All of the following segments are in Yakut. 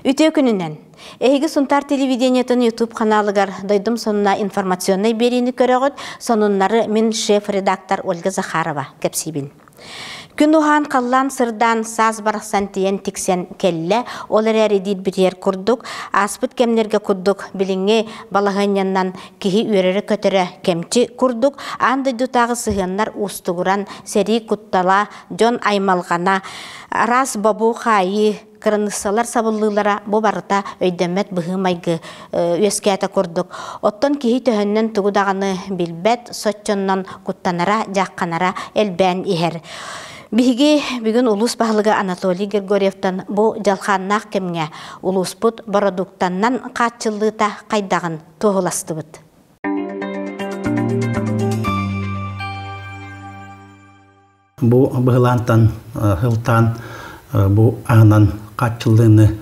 Үтүө күнүнэн! Эһиги Сунтаар телевидениетын YouTube ханаалыгар Дойдум сонуна информационнай биэриини көрөҕүт. Сонуннары мин шеф-редактор Ольга Захарова кэпсиибин. Күн уһаан халлаан сырдаан саас барахсан тиийэн тиксэн кэллэ. Ол эрээри диирбитигэр курдук, ааспыт кэмнэргэ курдук билиҥҥи балаһыанньаннан киһи үөрэрэ-көтөрө кэмчи курдук, аан дойдутааҕы сыһыаннар уустугуран, сэрии куттала, дьон аймалҕана, араас бобуу-хаайыы, кыраныыссалар сабыллыылара бу барыта өйдөммөт быһыы-майгы үөскээтэ курдук. Оттон киһи төһөннөн тугу даҕаны билбэт, соччоннон куттанара, дьаахханара элбээн иһэр. Биһиги бүгүн улуус баһылыга Анатолий Григорьевтан бу дьалхааннаах кэмҥэ улууспут бородууктаннан хааччыллыыта хайдаҕын туоһуластыбыт. Бу быһылаантан сылтаан бу аһынан хааччыллыыны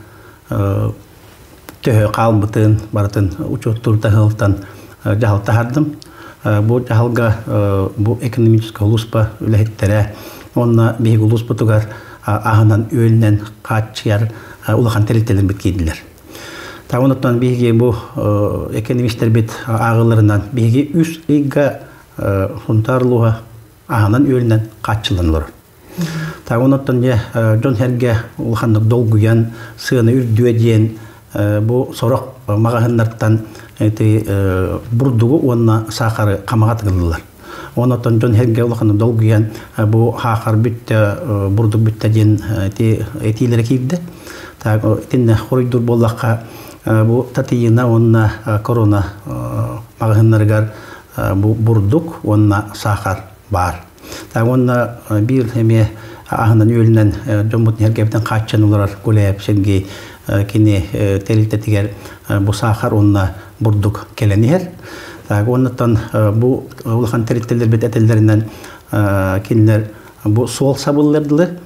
төһө хаалбытын барытын учуоттуур сылтан дьаһал таһардым. Бу дьаһалга бу экономическай улууспа үлэһиттэрэ уонна биһиги улууспутугар аһынан үөлүнэн хааччыйар улахан тэрилтэлэрбит киирдилэр. Онуттан биһиги бу экономистэрбит ааҕыыларынан биһиги үс ыйга Сунтаар улууһа аһынан-үөлүнэн хааччыллан олорор. Онуттан дьэ дьон-сэргэ улаханнык долгуйан, сыана үрдүө диэн бу сорох маҕаһыыннартан ити бурдугу уонна саахары хамаҕа тыгыллылар. Онуттан дьон-сэргэ улаханнык долгуйан бу саахар бүттэ, бурдук бүттэ диэн ити этиилэрэ киирдэ. Так итиннэ хоруйдуур буоллахха бу Татыйына уонна Корона маҕаһыыннарыгар бу бурдук уонна саахар баар. Уонна биир эмиэ аһынан-үөлүнэн дьоммут эргэбитин хааччан олорор Гуляев Сергей кини тэрилтэтигэр бу саахар уонна бурдук кэлэн иһэр. Уоннаттан бу улахан тэрилтэлэрбит этэллэринэн кинилэр бу суол сабыллар дылы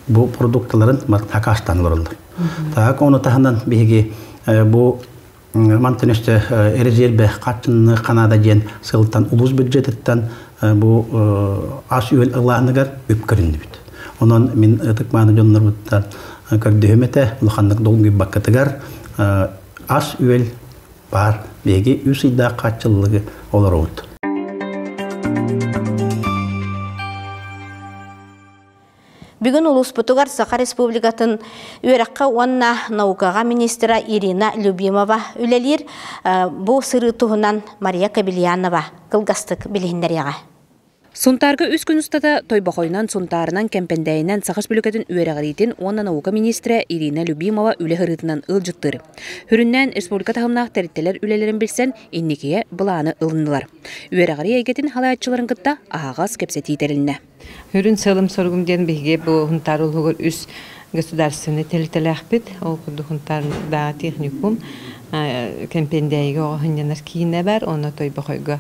бу продукталарын хакаастаан олороллор. Так, ону таһынан биһиги бу Мантан өстө резервэ хаччынны Канада диэн сылтан улуус бюджетыттан бу ас-үөл ылааныгар үп көрүннүбүт. Онон мин ытык-мааны дьоннорбуттан көрдөһүм этэ, улаханнык долгуйбаккытыгар ас-үөл баар биһиги үс ыйдаах хааччыллыгы олоробут. Бүгүн улууспутугар Саха Республикатын үөрэххэ уонна наукаҕа министра Ирина Любимова үлэлиир. Бу сырыы туһунан Мария Кобельянова кылгастык билиһиннэриэҕэ. Сунтаарга үс күн устата Тойбохойунан, Сунтаарынан, Кэмпэндээйинэн Саха Республикатын үөрэҕириитин уонна наука министрэ Ирина Любимова үлэ ырыытынан ыалдьыттыыр. Сүрүннээн республика таһымнаах тэрилтэлэр үлэлэрин билсэн, инникигэ былааны ылыннылар. Үөрэҕирии эйгэтин салайааччыларын кытта аһаҕас кэпсэтии тэрилиннэ. Сүрүн сыалым-соругум диэн биһиги бу Сунтаар улууһугар үс государственнай тэрилтэлээхпит. Ол курдук Сунтаардааҕы техникум, Кэмпиэндээйигэ оҕо сынньанар киинэ бар, уонна Тойбохойго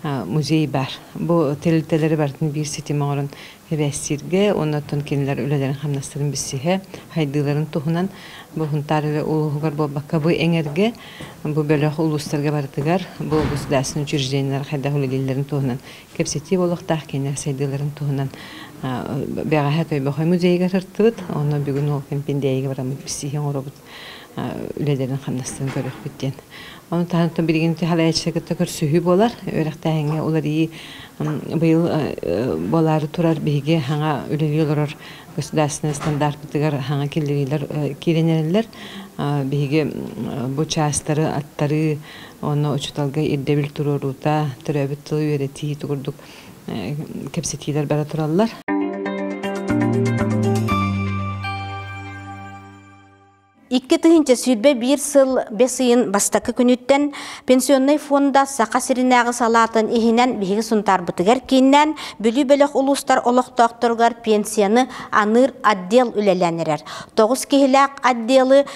музей бар. Бу тэрилтэлэри барытын биир ситим оҥорон сибээстииргэ уонна оттон кинилэр үлэлэрин-хамнастарын билсиһэ, сайдыыларын туһунан бу Сунтаар эрэ улууһугар буолбакка, бу эҥэргэ, бу бөлөх улуустарга барытыгар бу государственнай учреждениелар хайдах үлэлииллэрин туһунан кэпсэтии буолуохтаах кинилэр сайдыыларын туһунан бэҕэһээ Тойбохой музейыгар сырыттыбыт онно бүгүн ол Кэмпиндээйигэ бараммыт билсиһии оҥоробут үлэлэрин хамнастарын көрүөхпүт диэн. Ону таһынан билигин салайааччы кытта көрсүһүү буолар. Үөрэхтээһиҥҥэ уларыйыы быйыл буолаары турар биһиги хаҥа үлэлии олорор государственнай стандартпытыгар хаҥа киллэриилэр киирэн эрэллэр. Биһиги бу чаастары аттарыы Онно учууталга ирдэбил туруоруута, төрөөбүт тылы үөрэтии курдук кэпсэтиилэр бара тураллар. 2021 сыл бэс ыйын бастакы күнүттэн Пенсионнай фонда Саха сиринээҕи салаатын иһинэн биһиги Сунтаарбытыгар кииннээн Бүлүү бөлөх улуустар олохтоохторугар пенсияны аныыр отдел үлэлээн эрэр. Тоҕус киһилээх отделы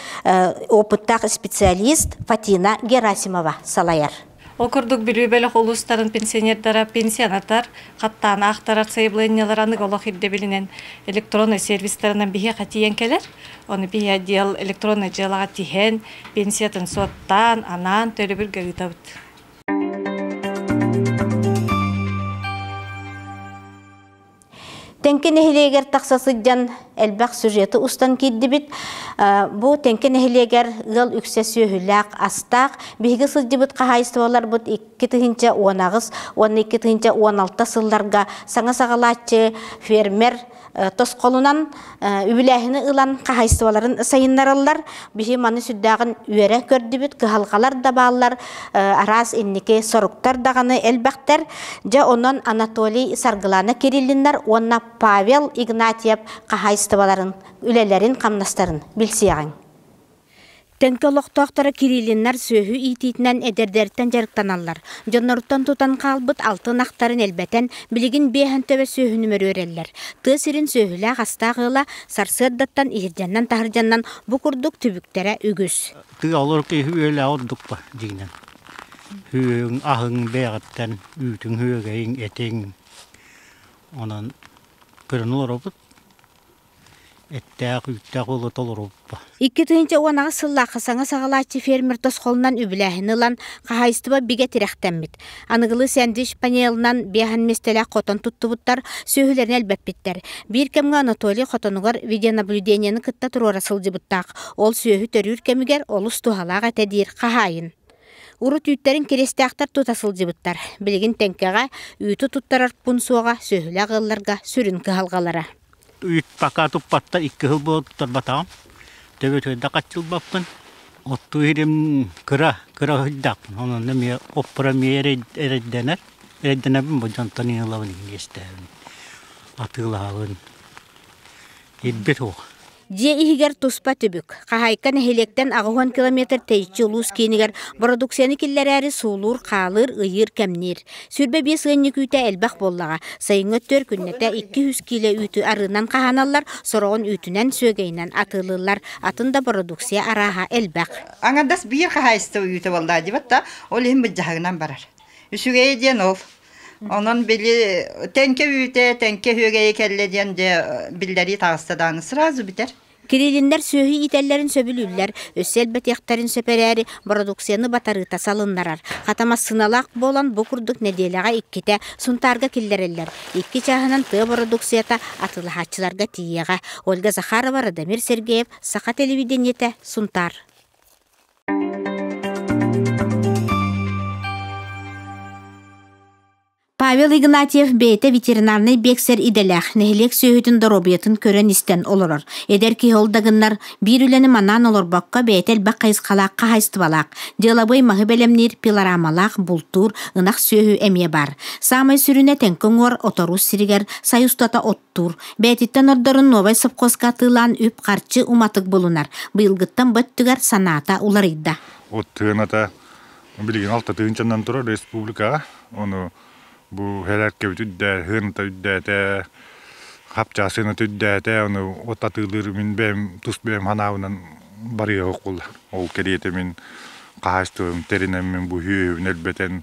опыттаах специалист Фатина Герасимова салайар. Ол курдук Бүлүү бөлөх улуустарын пенсионердара пенсионатар, хаттаан аахтарар сайабылыанньалар аныгы олох ирдэбилинэн электроннай сервистарынан биһиэхэ тиийэн кэлэр. Ону биһи отдел электроннай дьыалаҕа тиһэн, пенсиятын суоттаан, анаан төлөбүргэ ыытабыт. Тэҥкэ нэһилиэгэр тахса сылдьан элбэх сюжеты устан киирдибит. Бу Тэҥкэ нэһилиэгэр ыал үксэ сүөһүлээх, астаах. Биһиги сылдьыбыт хаһаайыстыбаларбыт 2018 уонна 2016 сылларга саҥа саҕалааччы фермер тосхолунан үбүлээһини ылан хаһаайыстыбаларын сайыннараллар. Биһи маны сүрдээҕин үөрэ көрдүбүт, кыһалҕалар да бааллар, араас инники соруктар даҕаны элбэхтэр. Дьэ онон Анатолий Саргылана Кириллиннар уонна Павел Игнатьев хаһаайыстыбаларын үлэлэрин-хамнастарын билсиэҕиҥ. Тэҥкэ олохтоохторо Кириллиннар сүөһү иитиитинэн эдэрдэриттэн дьарыктаналлар. Дьонноруттан тутан хаалбыт алтын ынахтарын элбэтэн, билигин биэһэн төбө сүөһүнү мөрүөрэллэр. Тыа сирин сүөһүлээх-астаах ыала сарсыардаттан иһирдьэннэн-таһырдьаннан бу курдук түбүктэрэ үгүс. Тыа олор киһи үөлээх ордукпа дьиҥинэн. Үөҥ, аһыҥ бэйэҕиттэн үүтүҥ, үөгэйиҥ, этиҥ. Онон көрөн олоробут. Эттээх, үүттээх уолу толорубуппа. 2018 сыллаахха саҥа саҕалааччы фермер тосхолунан үбүлээһини ылан, хаһаайыстыба бигэ тирэхтэммит. Аныгылыы сэндвич панелынан биэһэн миэстэлээх хотон туттубуттар, сүөһүлэрин элбэппиттэр. Биир кэмҥэ Анатолий хотонугар видеонаблюдениены кытта туруора сылдьыбыттаах. Ол сүөһү төрүүр кэмигэр олус туһалаах этэ диир хаһаайын. Урут үүттэрин кириэстээхтэр тута сылдьыбыттар. Билигин Тэҥкэҕэ үүтү туттарар пуун суоҕа сүөһүлээх ыалларга сүрүн кыһалҕалара. Үүт пока туппаттар, икки сыл буола туттарбатаҕым. Төбөтүгэр да хаччылбаппын. Оттуу иһирим кыра, кыра ыһыйдаахпын. Онон эмиэ оппора эмиэ эрэйдэнэр. Эрэйдэнэбин бу дьонтон ылабын иҥиэстээбин, атыылаһабын. Ирбит суох. Дьиэ иһигэр туспа түбүк. Хаһаайка нэһилиэктэн 80 километр тэйиччи улуус киинигэр бородууксуйаны киллэрээри суулуур, хаалыыр, ыйыыр, кэмниир. 25 ыанньык үүтэ элбэх буоллаҕа. Сайыҥҥы өттүгэр күннэтэ 200 киилэ үүтү арыынан хаһааналлар, сороҕун үүтүнэн, сүөгэйинэн атыылыыллар. Атын да бородууксуйа арааһа элбэх. Аҥардас биир хаһаайыстыба үүтэ буоллаа дибэт да, ол иһин былдьаһыгынан барар. Үчүгэйэ диэн ол. Онон били тэҥкэ үүтэ, тэҥкэ үөгэйэ кэллэ диэн дьэ биллэрии таҕыста даҕаны сразу бүтэр. Кириллиннэр сүөһү иитэллэрин сөбүлүүллэр, өссө элбэтиэхтэрин сөп эрээри, бородууксуйаны батарыыта салыннарар. Хата массыыналаах буолан бу курдук нэдиэлэҕэ иккитэ Сунтаарга киллэрэллэр. Икки чааһынан тыа бородууксуйата атыылаһааччыларга тиийиэҕэ. Ольга Захарова, Радомир Сергеев, Саха телевидениетэ, Сунтаар. Павел Игнатьев бэйэтэ ветеринарнай биэксэр идэлээх, нэһилиэк сүөһүтүн доруобуйатын көрөн-истэн олорор. Эдэр киһи ол да гыннар, биир үлэни манаан олорбокко бэйэтэ элбэх хайысхалаах хаһаайыстыбалаах, дьыалабыай маһы бэлэмниир пилорамалаах, бултуур, ынах сүөһү эмиэ баар. Саамай сүрүнэ Тэҥкэ уҥуор Оторуус сиригэр сай устата оттуур. Бэйэтиттэн ордорун Новай сопхуоска атыылаан үп-харчы уматык булунар. Быйылгыттан бу өттүгэр санаата уларыйда. От тыаната билигин алта тыһыынчанан турар республикаҕа. Ону бу хэрээккэбит үрдээ, сыаната үрдээтэ, хапчаас сыаната үрдээтэ, ону от атыылыыр мин бэйэм тус бэйэм санаабынан барыаҕа буолла. Ол кэриэтэ мин хаһаайыстыбам тэринэммин бу үөһүбүн элбэтэн,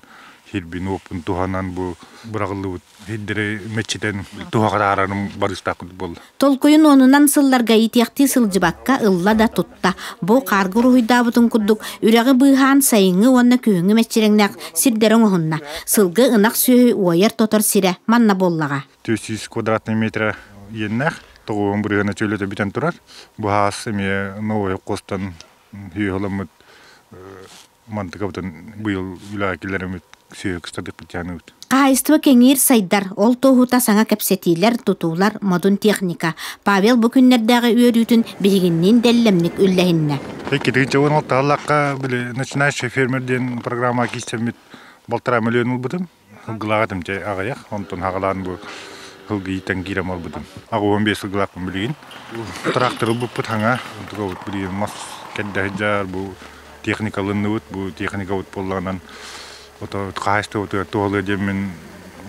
сирбин-уоппун туһанан бу быраҕыллыбыт сирдэри мэччитэн туһаҕа таһаарарым барыстаах курдук буолла. Толкуйун уонунан сылларга иитиэхтии сылдьыбакка ылла да тутта. Бу хаарга уруһуйдаабытын курдук үрэҕи быыһаан сайыҥҥы уонна күһүҥҥү мэччирэҥнээх сирдэри оҥоһунна. Сылгы, ынах сүөһү уойар-тотор сирэ манна буоллаҕа. 400 квадратный метра иэннээх, тоҕуһун бырыһыана чөлүөтэ бүтэн турар. Бу хаас эмиэ новый хостон хүйөһөламмыт мантыкабытын быйыл үлэҕэ киллэриммит сүөһү кыстардыкпыт дьааныбыт. Хаһаайыстыба кэҥиир сайдар, ол туоһута саҥа кэпсэтиилэр, тутуулар, модун техника. Павел бу күннэрдээҕи үөрүүтүн биһигинниин дэллэмник үллэһиннэ. Иккитин чугун алтааллахха били начинающий фермер диэн программа киистэммит балтараа миллион ылбытым. Сылгылааҕа тэмчэ аҕыйах, онтон хаҕалаан бу сылгы иитэн киирэн барбытым. 85 сылгылаахпын билигин. Трактор ылбыппыт хаҥа, онтукабыт билигин мас кэрдэ сылдьар, бу техникалынныбыт, бу техникабыт буоллаҕынан ото хаһаайыстыбытыгар туһалыа диэммин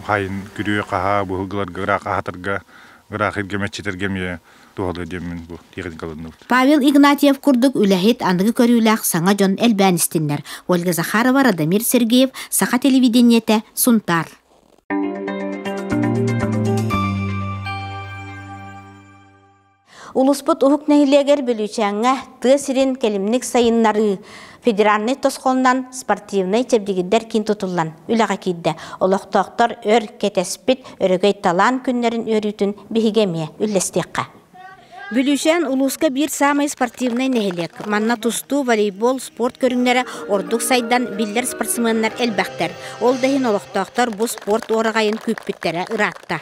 хайын күрүө хаһаа бу сылгыларга ыраах аһатарга, ыраах иргэ мэччитэргэ эмиэ туһалыа диэммин бу техникаланныбыт. Павел Игнатьев курдук үлэһит, аныгы көрүүлээх саҥа дьон элбээн истиннэр. Ольга Захарова, Радомир Сергеев, Саха телевидениетэ, Сунтаар. Улууспут уһук нэһилиэгэр Бүлүүчээҥҥэ тыа сирин кэлимник сайыннарыы федеральнай тосхолунан спортивнай чэбдигирдэр киин тутуллан үлэҕэ киирдэ. Олохтоохтор өр кэтэспит өрөгөй талаан күннэрин үөрүүтүн биһиги эмиэ үллэстиэххэ. Бүлүүчээн улууска биир саамай спортивнай нэһилиэк. Манна тустуу, волейбол, спорт көрүҥнэрэ ордук сайдан биллэр спортсменнар элбэхтэр. Ол да иһин олохтоохтор бу спорт уораҕайын күүппүттэрэ ыраатта.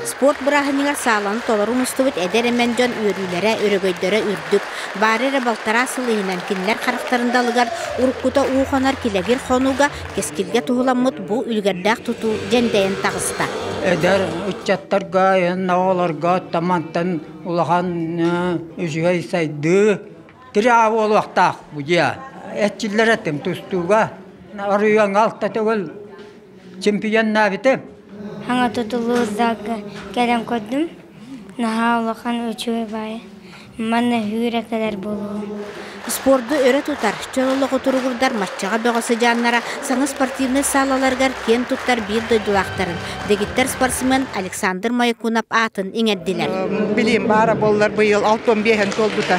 Спорт бырааһынньыгар сааланы толору мустубут эдэр эмэн дьон үөрүүлэрэ, өрөгөйдөрө үрдүк. Баара эрэ балтараа сыл иһинэн кинилэр харахтарын далыгар уруккута уу хонор килэгир хонууга кэскилгэ туһуламмыт бу үлүгэрдээх тутуу дьэндэйэн таҕыста. Эдэр ыччаттарга, оҕолорго тамантан улахан үчүгэй сайдыы тирээ буолуохтаах бу дьиэ. Эрчиллэр этим тустууга. Оройуоҥҥа алта төгүл чемпионнаабытым. Хаҥа тутулуу залга кэлэн көрдүм. Наһаа улахан үчүгэй баайы. Манна үүрэ кэлэр буолуо. Спорду өрө тутар, чөл олоҕу туругурдар маччаҕа бөҕө сыдьааннара саҥа спортивнай саалаларыгар киэн туттар биир дойдулаахтарын, дэгиттэр спортсмен Александр Моякунов аатын иҥэрдилэр. Билиим баара буоллар быйыл 65 туолбута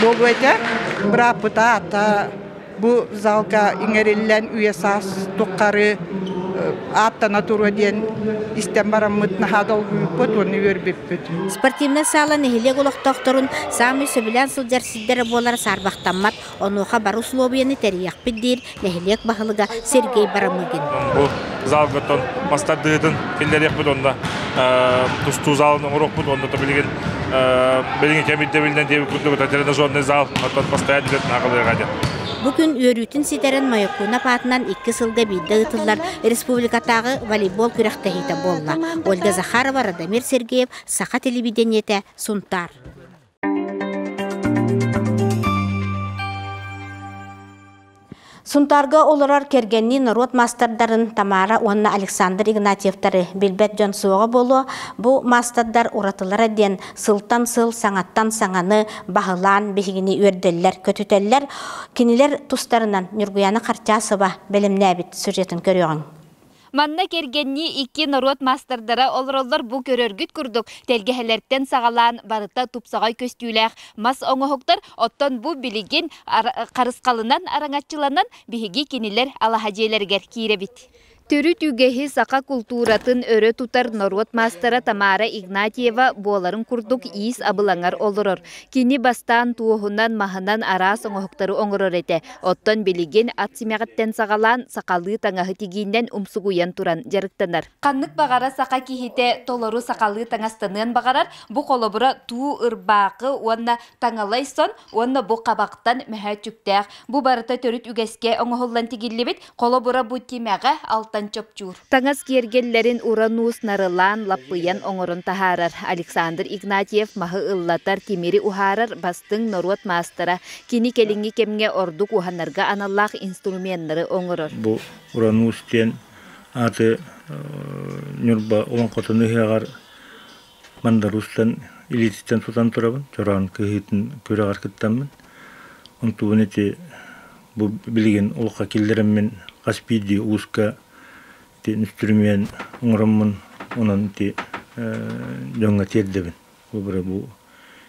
буолуо этэ. Бырааппыта аата бу залга иҥэриллэн үйэ саас тухары ааттана туруо диэн истэн бараммыт наһаа долгуйбуппут уонна үөрбүппүт. Спортивнай саала нэһилиэк олохтоохторун саамай сөбүлээн сылдьар сирдэрэ буолара саарбахтаммат. Онуоха бары услуобуйаны тэрийиэхпит диир нэһилиэк баһылыга Сергей Барамыгин. Бу залгыттан мастардыытын киллэриэхпит онно тустуу залын оҥоруохпут онно билигин билигин кэм ирдэбилинэн диэбит курдук тренажерный зал оттон постоянно үлэтин аҕалыаҕа диэн. Бу күн үөрүүтүн ситэрэн Мойокуунап аатынан икки сылга биирдэ ыытыллар республикатааҕы волейбол күрэхтэһиитэ буолла. Ольга Захарова, Радомир Сергеев, Саха телевидениетэ, Сунтаар. Сунтаарга олорор кэргэннии норуот маастардарын Тамара уонна Александр Игнатьевтары билбэт дьон суоҕа буолуо. Бу маастардар уратылара диэн сылтан сыл саҥаттан саҥаны баһылаан биһигини үөрдэллэр, көтүтэллэр. Кинилэр тустарынан Ньургуяна Харчасова бэлэмнээбит сюжетын көрүөҕүҥ. Манна кэргэннии икки норуот маастардара олороллор бу көрөргүт курдук тэлгэһэлэртэн саҕалаан барыта тупсаҕай көстүүлээх мас оҥоһуктар оттон бу билигин харысхалынан араҥаччыланан биһиги кинилэр алаһа дьиэлэригэр киирэбит. Төрүт үгэһи саха култууратын өрө тутар норуот маастара Тамара Игнатьева буоларын курдук иис абылаҥар олорор. Кини бастаан туоһунан, маһынан араас оҥоһуктары оҥорор этэ. Оттон билигин ат симэҕиттэн саҕалаан сахалыы таҥаһы тигиинэн умсугуйан туран дьарыктанар. Ханнык баҕара саха киһитэ толору сахалыы таҥастаныан баҕарар. Бу холобура туу ырбаахы уонна таҥалай сон уонна бу хабахтан мөһөөччүктээх. Бу барыта төрүт үгэскэ оҥоһуллан тигиллибит. Холобура бу тимэҕэ алтан чопчуур. Таҥас киэргэллэрин уран уус нарылаан, лаппыйан оҥорон таһаарар. Александр Игнатьев маһы ыллатар, тимири уһаарар бастыҥ норуот маастара. Кини кэлиҥҥи кэмҥэ ордук уһанарга аналлаах инструменнары оҥорор. Бу уран уус диэн ааты Ньурба олоҥхотун ыһыаҕар Мандар-Уустан илиититтэн тутан турабын, чороон кыһыытын күрэҕэр кыттаммын. Онтубун ити бу билигин олоххо киллэрэммин хас биирдии ууска ити үстүрүмүөн оҥороммун онон ити дьоҥҥо тиэрдэбин. Бу бу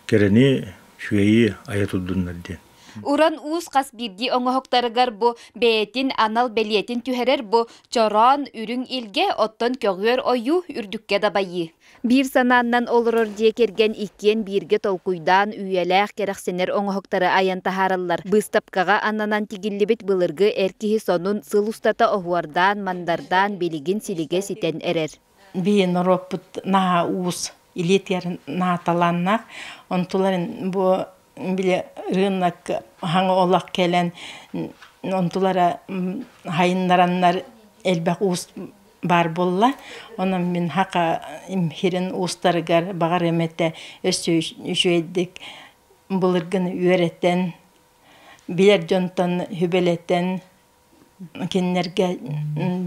кэрэни, үчүгэйи айа турдуннар диэн. Уран уус хас биирдии оҥоһуктарыгар бу бэйэтин анал бэлиэтин түһэрэр бу чороон үрүҥ илгэ, оттон көҕүөр ойуу үрдүккэ дабайыы. Биир санааннан олорор дьиэ кэргэн иккиэн бииргэ толкуйдаан үйэлээх кэрэхсэнэр оҥоһуктары айан таһаараллар. Быыстапкаҕа ананан тигиллибит былыргы эр киһи сонун сыл устата оһуордаан, мандардаан билигин силигэ ситэн эрэр. Биһи норуоппут наһаа уус, илиитигэр наһаа талааннаах. Онтуларын бу били рынок хаҥа олох кэлэн онтулара хайыннараннар элбэх уус баар буолла. Онон мин хака имхирин уустарыгар баҕарыам этэ өссө үчүгэйдик былыргын үөрэтэн, билэр дьонтон сүбэлэтэн кинилэргэ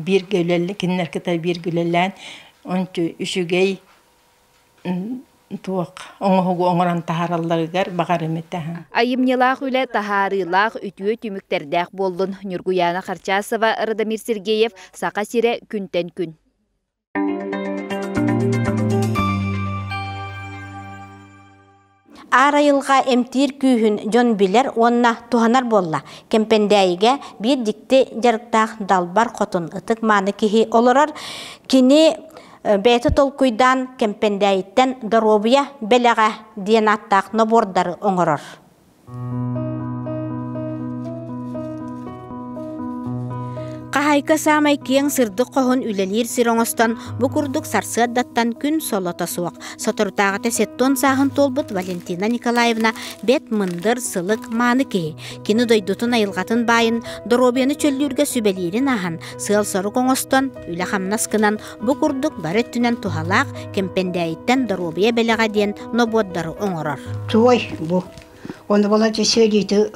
бииргэ үлэлэ кинилэр кытта бииргэ үлэлээн ончу үчүгэй туох оҥоһугу оҥорон таһааралларыгар баҕарым этэ. Айымньылаах үлэ таһаарыылаах үтүө түмүктэрдээх буоллун. Ньургуйаана Харчасова, Радомир Сергеев, Саха сирэ күнтэн күн. Аар айылҕа эмтиир күүһүн дьон билэр уонна туһанар буолла. Кэмпэндээйигэ биир дьикти дьарыктаах далбар хотун ытык-мааны киһи олорор. Кини бэйэтэ толкуйдаан Кэмпэндээйиттэн доруобуйа бэлэҕэ диэн ааттаах нобуордары оҥорор. Хаһаайка саамай киэҥ сырдык хоһун үлэлиир сир оҥостон, бу курдук сарсыардаттан күн солото суох. Соторутааҕыта сеттон сааһын туолбут Валентина Николаевна бэт мындыр, сылык, мааны киһи. Кини дойдутун айылҕатын баайын, доруобуйаны чөллүүргэ сүбэлиирин ааһан, сыал-сорук оҥостон, үлэ-хамнас гынан, бу курдук бары өттүнэн туһалаах Кэмпэндээйиттэн доруобуйа бэлэҕэ диэн нобуордары оҥорор. Туой бу Оны була дьэсиэлиити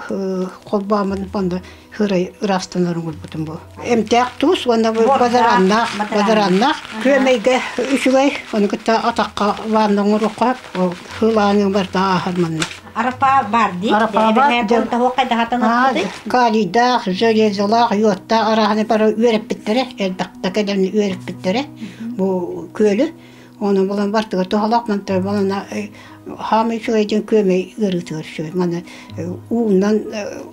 холбоомун онно хырай ыраастанар оҥорбутум бу. Эмтээх туус уонна бадарааннаах, бадарааннаах күөмэйгэ үчүгэй, ону кытта атахха ванна оҥоруохха ол хылааны барда ааһар манна. Арапа бар дии. Арапа бар. Калийдаах, железолаах, йодтаах араһаны бары үөрэппиттэрэ, элбэхтэ кэлэн үөрэппиттэрэ бу күөлү. Оны булан бартыгар туһалаах мантар балана хаамай үчүгэйдин күөмэй ыарыытыгар үчүгэй. Маны уунан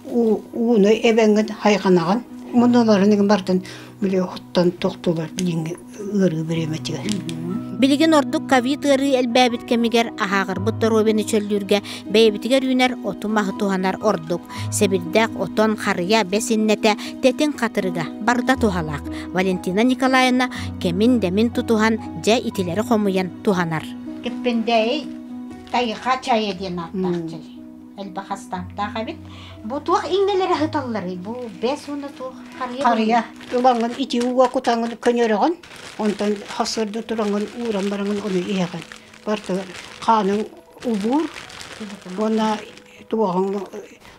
ууну эбэҥҥин хайҕанаҕын. Муннуларын бартын били оттон тохтулар билиҥҥи ыарыы бириэмэтигэр. Билигин ордук ковид ыарыы элбээбит кэмигэр аһааҕырбыт доруобуйаны чөллүүргэ бэйэбитигэр үүнэр оту-маһы туһанар ордук. Сэбирдэх, отон, харыйа, бэс иннэтэ, тэтиҥ хатырыга барыта туһалаах. Валентина Николаевна кэмин-дэмин тутуһан, дьэ итилэри хомуйан туһанар. Киппиндэй тайҕа чайа диэн ааттаах чай. Элбэх астаахтаах эбит. Бу туох иҥнэлэри аһыталларый? Бу бэс уонна туох харыйа? Харыйа. Ылаҥын ити ууга кутаҥын көнөрөҕүн, онтон хасырды тураҥын ууран бараҥын ону иһэҕин. Барыта хааныҥ убуур уонна туоҕуҥ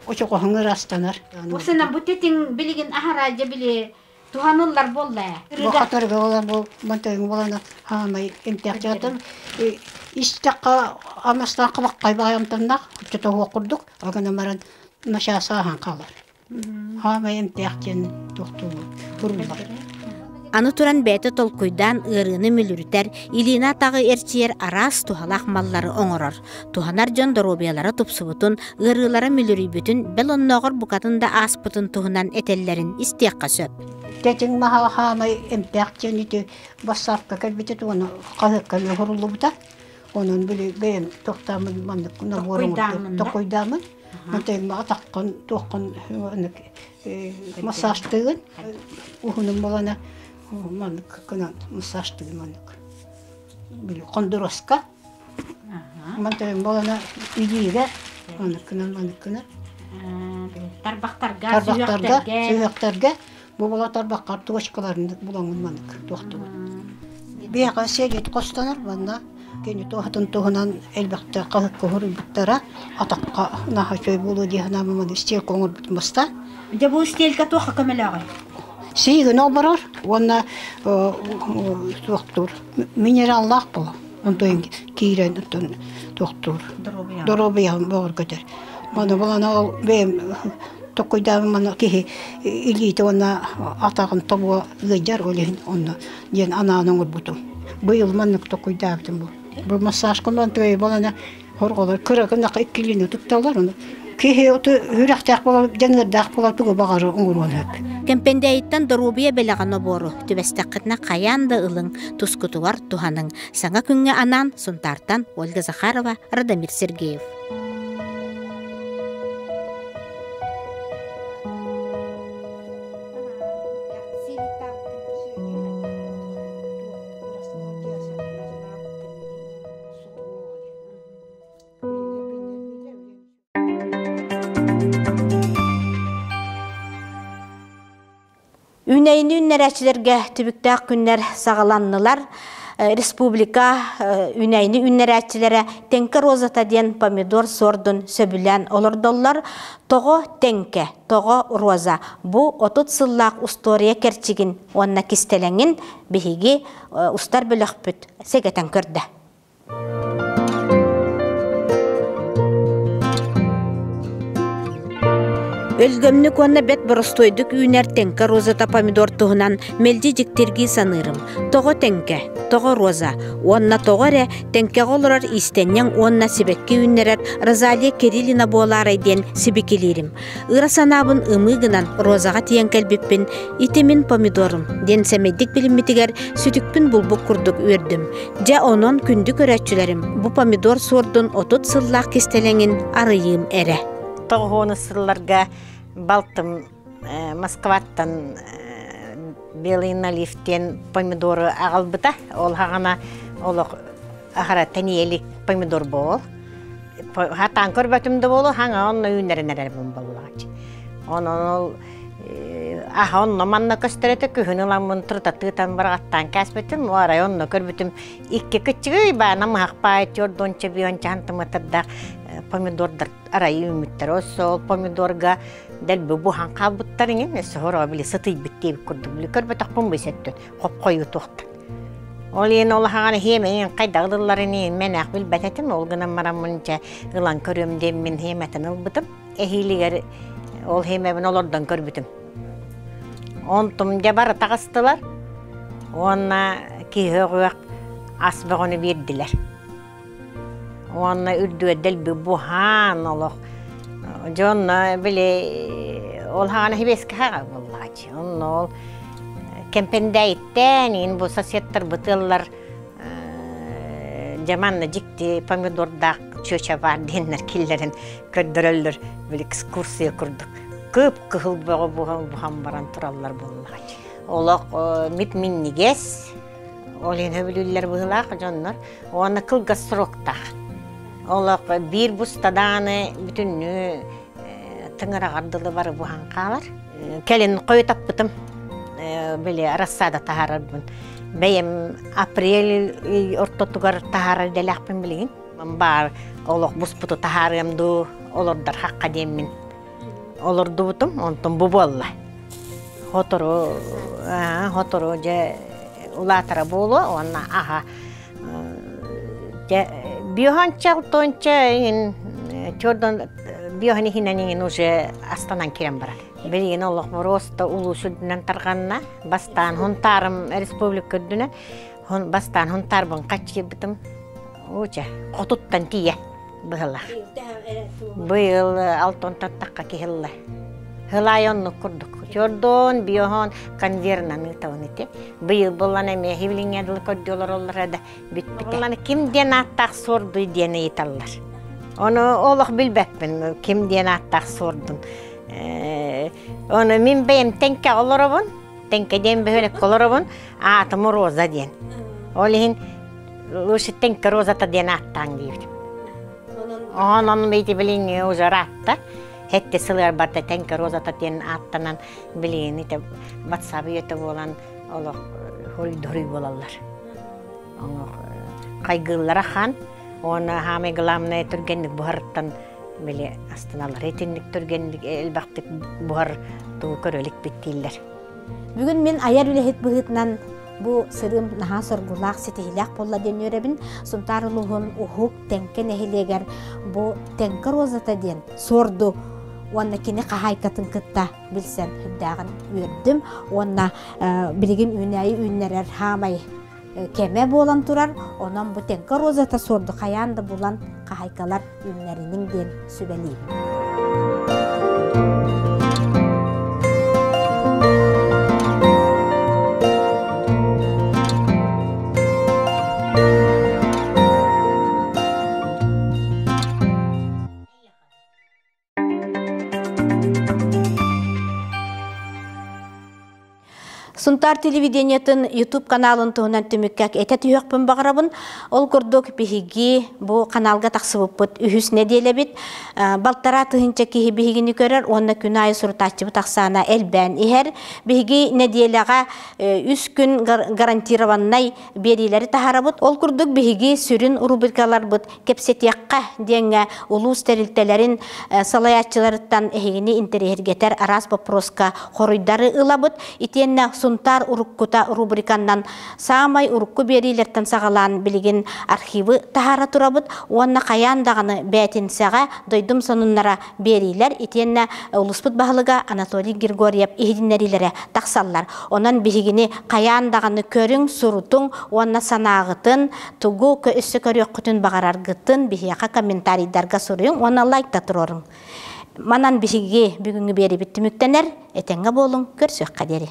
очоҕоһуҥ ырастанар. Бу сына бу тетиҥ билигин аһара дьэ били туһаныллар буолла ээ. Бу хатырга болан бу мантайын болана хаамай эмтээх истэххэ амастан хабаххай баайамтаннах оччото курдук агана баран начаас ааһан хаалар. Хаамай эмтээх диэн тохтуулар куруллар. Аны туран бэйэтэ толкуйдаан ыарыыны мүлүрүтэр, илиини атаҕы эрчийэр араас туһалаах маллары оҥорор. Туһанар дьон доруобуйалара тупсубутун, ыарыылара мүлүрүйбүтүн, бэл оннооҕор букатын да ааспытын туһунан этэллэрин истиэххэ сөп. Тэтиҥ маһа хаамай эмтээх диэн ити бассаапка кэлбитэ уонна хаһыакка оһоруллубута. Онон били бэйэм тохтооммун маннык набор токуйдааммын Мантайын атаххын туоххун массажтыгын уһунун балана маннык гынан массажтыгын маннык били хондуроска мантайын балана илиигэ маннык гынан маннык гынан тарбахтарга тарбахтарга сүһүөхтэргэ бу була тарбаххар точкаларын булаҥын маннык туохтугун биэхэ селит хостонор манна Кини туоһатын туһунан элбэхтэ хаһыкка суруйбуттара, атахха наһаа үчүгэй буолуо дии санаабым, стелька оҥорбутум бастаан. Дьэ бу стелька туохха көмөлөөҕүй? Сиигин олорор уонна туохтуур минераллаах буолар. Онтон киирэн оттон туохтуур доруобуйаҕын бөҕөргөтөр. Маны булан ол бэйэм токкуйдаабым маны киһи илиитэ уонна атаҕын тобуга ыалдьар ол иһин онно диэн анаан оҥорбутум. Быйыл маннык токуйдаабытым бу. Бу массажкалаан тыай балана хорҕолор кыра гыннаха иккилиини тутталлар ону. Киһи оту үрэхтээх буолар, дьаныардаах буолар тугу баҕары оҥоруон сөп. Кэмпэндээйиттэн доруобуйа бэлэҕэ нобуору түбэстэххитинэ хайаан да ылыҥ, тускутугар туһаныҥ. Саҥа күҥҥэ анаан Сунтаартан Ольга Захарова, Радомир Сергеев. Үүнэйини үүннэрээччилэргэ түбүктээх күннэр саҕаланнылар. Республика үүнэйини үүннэрээччилэрэ Тэҥкэ розата диэн помидор суордун сөбүлээн олордоллор. Тоҕо тэҥкэ, тоҕо роза бу 30 сыллаах устуоруйа кэрчигин уонна кистэлэҥин биһиги устар бөлөхпүт сэгэтэн көрдө. Өлгөмнүк уонна бэт боростуойдук үүнэр тэҥкэ розата помидор туһунан мэлдьи дьиктиргии саныырым. Тоҕо тэҥкэ, тоҕо роза уонна тоҕо эрэ тэҥкэҕэ олорор иистэнньэҥ уонна сибэкки үүннэрэр Розалия Кириллина буолаарай диэн сибикилиирим. Ыра санаабын ымыы гынан розаҕа тиийэн кэлбиппин ити мин помидорум диэн сэмэйдик билиммитигэр сүтүкпүн булбут курдук үөрдүм. Дьэ онон күндү көрөөччүлэрим бу помидор суордун 30 сыллаах кистэлэҥин арыйыым эрэ. Тоҕуһуону сылларга балтым Москваттан белый налив диэн помидору аҕалбыта. Ол хаҕана олох ахара тэнийэлик помидор буол. Хатаан көрбөтүм да буолу, хаҥа онно үүннэрэн эрэрбин буоллаҕач. Онон ол аха онно манна көстөр этэ күһүн ыламмын турутатыытан бараҕаттаан кээспитим, арай онно көрбүтүм икки кыччыгый баана мыһахпаай төрдонча бионча хантымытырдаах помидордар арай үүммүттэр. Ол помидорга дэлби буһан хаалбыттар иҥин өссө хороҕо били сытыйбыт диэбит курдук били көрбөтөхпүн бу сөттөн хоп-хойуу туохтан. Ол иһин ол аһаҕан иһиэмэйин хайдах ылылларын иһин мен ах билбэт этим ол гынан бараммын дьэ ылан көрүөм диэммин иһиэмэтин ылбытым. Эһиилигэр ол иһиэмэбин олордон көрбүтүм. Онтум дьэ бары таҕыстылар уонна киһи өҕүөх ас бөҕөнү биэрдилэр. Уонна үрдүгэр дэлби буһаан олох дьонно били ол хаҕана хибиэскэ хаҕа буоллаҕа онно ол кэмпэндээйиттэн иин бу соседтар бытыаллар дьэ манна дьикти помидордаах чүөчэ баар диэннэр киллэрэн көрдөрөллөр били экскурсия курдук кып кыһыл бөҕө буһан баран тураллар буоллаҕа олох мит минньигэс Ол иһин сөбүлүүллэр быһыылаах дьоннор. Уонна кылгас сроктаах. Олох биир бустадааны бүтүннүү тыҥыраҕар дылы бары буһан хаалар. Кэлин хойутаппытым. Били рассада таһаарарбын. Бэйэм апрель ортотугар таһаарар идэлээхпин билигин. Баар олох буспуту таһаарыам дуу, олордор хахха диэммин олордубутум, онтон бу буолла. Хотору, хотору дьэ улаатара буолуо уонна аха дьэ биоһонча алтонча иҥин чордон биоһон иһинэн иҥин уже астанан киирэн барар. Билигин олох боруоста улуус үрдүнэн тарҕанна. Бастаан Хунтаарым республика үрдүнэн бастаан Хунтаарбын хаччыйбытым. Ууча хотуттан тиийэ. быһылах. Быйыл алтон таттахха киһиллэ. Хылай оннук курдук. Чордон, биохон конвернан ыытабын ити. Быйыл буллан эмиэ хивлиҥҥэ дылы көрдүөлөр оллар да бүппүтэ. Буллан ким диэн ааттаах суордуй диэн ыйыталлар. Ону олох билбэппин ким диэн ааттаах суордун. Ону мин бэйэм тэҥкэ олоробун. Тэҥкэ диэн бөһүөлэккэ олоробун. Аатым Роза диэн. Ол иһин Лучше тэҥкэ розата диэн ааттаан диибит. Онон бэйти билиҥҥи уже ыраатта. Хетте сылыар барда тэҥкэ розата диэн ааттанан билигин ите ватсап үйэтэ буолан олох хоруйдоруй буолаллар. Оҥох хайгыыллара хан уонна самое главное түргэнник буһарыттан били астыналлар. Итинник түргэнник элбэхтик буһар тугу көрө иликпит дииллэр. Бүгүн мин айар үлэһит быһыытынан Бу сырыым наһаа соргулаах, ситиһиилээх буолла диэн үөрэбин. Сунтаар улууһун Уһук Тэҥкэ нэһилиэгэр бу Тэҥкэ розата диэн суорду уонна кини хаһаайкатын кытта билсэн үрдээҕин үөрдүм уонна билигин үүнээйи үүннэрэр хаамай кэмэ буолан турар. Онон бу Тэҥкэ розата суорду хайаан да булан хаһаайкалар үүннэриниҥ диэн сүбэлиибин. Сунтаар телевидениетын YouTube каналын туһунан түмүккэ этэ түһүөхпүн баҕарабын. Ол курдук биһиги бу каналга тахсыбыппыт үһүс нэдиэлэбит. Балтараа тыһыынча киһи биһигини көрөр уонна күн аайы сурутааччыбыт ахсаана элбээн иһэр. Биһиги нэдиэлэҕэ үс күн гарантированнай биэриилэри таһаарабыт. Ол курдук биһиги сүрүн рубрикаларбыт кэпсэтиэххэ диэҥҥэ улуус тэрилтэлэрин салайааччыларыттан эһигини интэриэһиргэтэр араас боппуруоска хоруйдары ылабыт. Итиэннэ Сунтаар уруккута рубриканнан саамай урукку биэриилэртэн саҕалаан билигин архивы таһаара турабыт уонна хайаан даҕаны бээтинсэҕэ дойдум сонуннара биэриилэр итиэннэ улууспут баһылыга Анатолий Григорьев иһитиннэриилэрэ тахсаллар. Онон биһигини хайаан даҕаны көрүҥ, сурутуҥ уонна санааҕытын, тугу өссө көрүөххүтүн баҕараргытын биһиэхэ комментарийдарга суруйуҥ уонна лайкта туруоруҥ. Манан биһиги бүгүҥҥү биэрибит түмүктэнэр. Этэҥҥэ буолуҥ, көрсүөххэ диэри.